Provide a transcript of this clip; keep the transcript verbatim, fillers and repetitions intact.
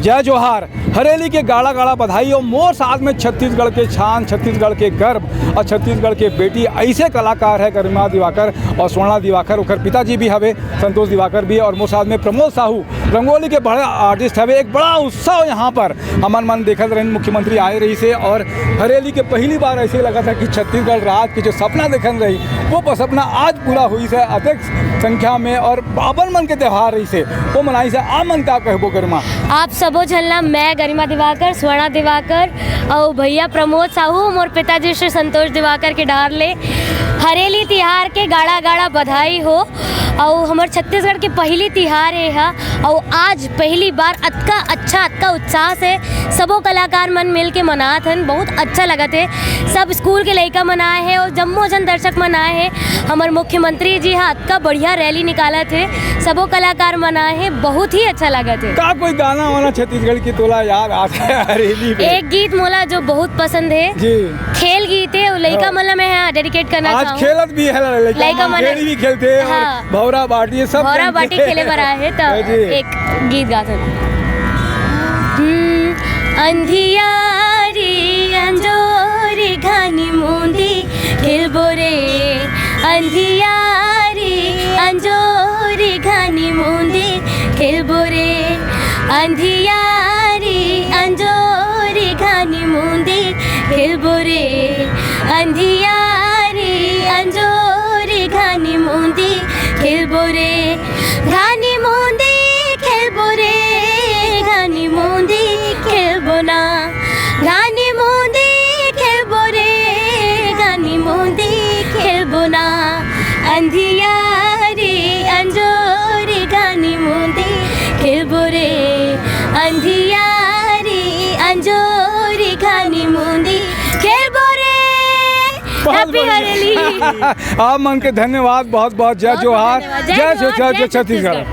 जय जोहार। हरेली के गाड़ा गाड़ा बधाई और मोर साथ में छत्तीसगढ़ के शान, छत्तीसगढ़ के गर्व और छत्तीसगढ़ के बेटी, ऐसे कलाकार है गरिमा दिवाकर और स्वर्णा दिवाकर, ओकर पिताजी भी हवे संतोष दिवाकर भी, और मोर साथ में प्रमोद साहू, रंगोली के बड़े आर्टिस्ट हवे। एक बड़ा उत्सव यहाँ पर हमन मन देखत रहन, मुख्यमंत्री आए रहिसे और हरेली के पहली बार ऐसे लगत है कि छत्तीसगढ़ राज के जो सपना देखन रही, वो सपना आज पूरा होइसे अतेक संख्या में, और बावन मन के त्योहार रहिसे, वो मनाइसे। आप मन का कहबो गरिमा? आप सबो झन ला मैं गरिमा दिवाकर, स्वर्णा दिवाकर अउ भैया प्रमोद साहू, मोर पिताजी श्री संतोष दिवाकर के डार ले हरेली तिहार के गाड़ा गाड़ा बधाई हो। अउ हमर छत्तीसगढ़ के पहली तिहार ए हा, अउ आज पहली बार अतका अच्छा, अतका उत्साह से सबो कलाकार मन मिल के मनात हन। बहुत अच्छा लगत हे। सब स्कूल के लइका मन आए हे और जम्मो जन दर्शक मन आए हे। हमर मुख्यमंत्री जी हा अतका बढ़िया रैली निकालत हे, सबो कलाकार मन आए हे, बहुत ही अच्छा लगत हे। का कोई गाना वाना छत्तीसगढ़ की तोला याद आथे हरेली में? एक गीत मोला जो बहुत पसंद हे, जी। खेल गीत हे, वो लइका हाँ। मन ला मैं हा डेडिकेट करना आज चाहूँ। खेलत भी है लइका लइका मन, मन खेल भी खेलते हैं हाँ। और भौरा बाटी, ये सब भौरा खेलते बाटी हैं। खेले बर आए हे, तो जी। एक गीत गा सकते। हम्म, अंधियारी अंजोरी घानी मुंदी खेलबो रे। अंधियारी अंजोरी घानी मुंदी खेलबो रे। अंधियारी अंजोरी घानी मुंदी खेलबो रे। अंधियारी अंजोरी घानी मुंदी खेलबो रे। घानी मुंदी खेलबो रे। घानी मुंदी खेलबो ना। घानी मुंदी खेलबो रे। घानी मुंदी खेलबो ना। अंधियारी अंजोरी घानी मुंदी खेलबो रे। अंधियारी अंजोरी घानी मुंदी खेलबो रे। बहुत हैप्पी बढ़िया। हरेली। आप मन के धन्यवाद, बहुत बहुत जय बहुत जोहार, धन्यवाद। जय जय जोहार, जय जय जय छत्तीसगढ़। छत्तीसगढ़।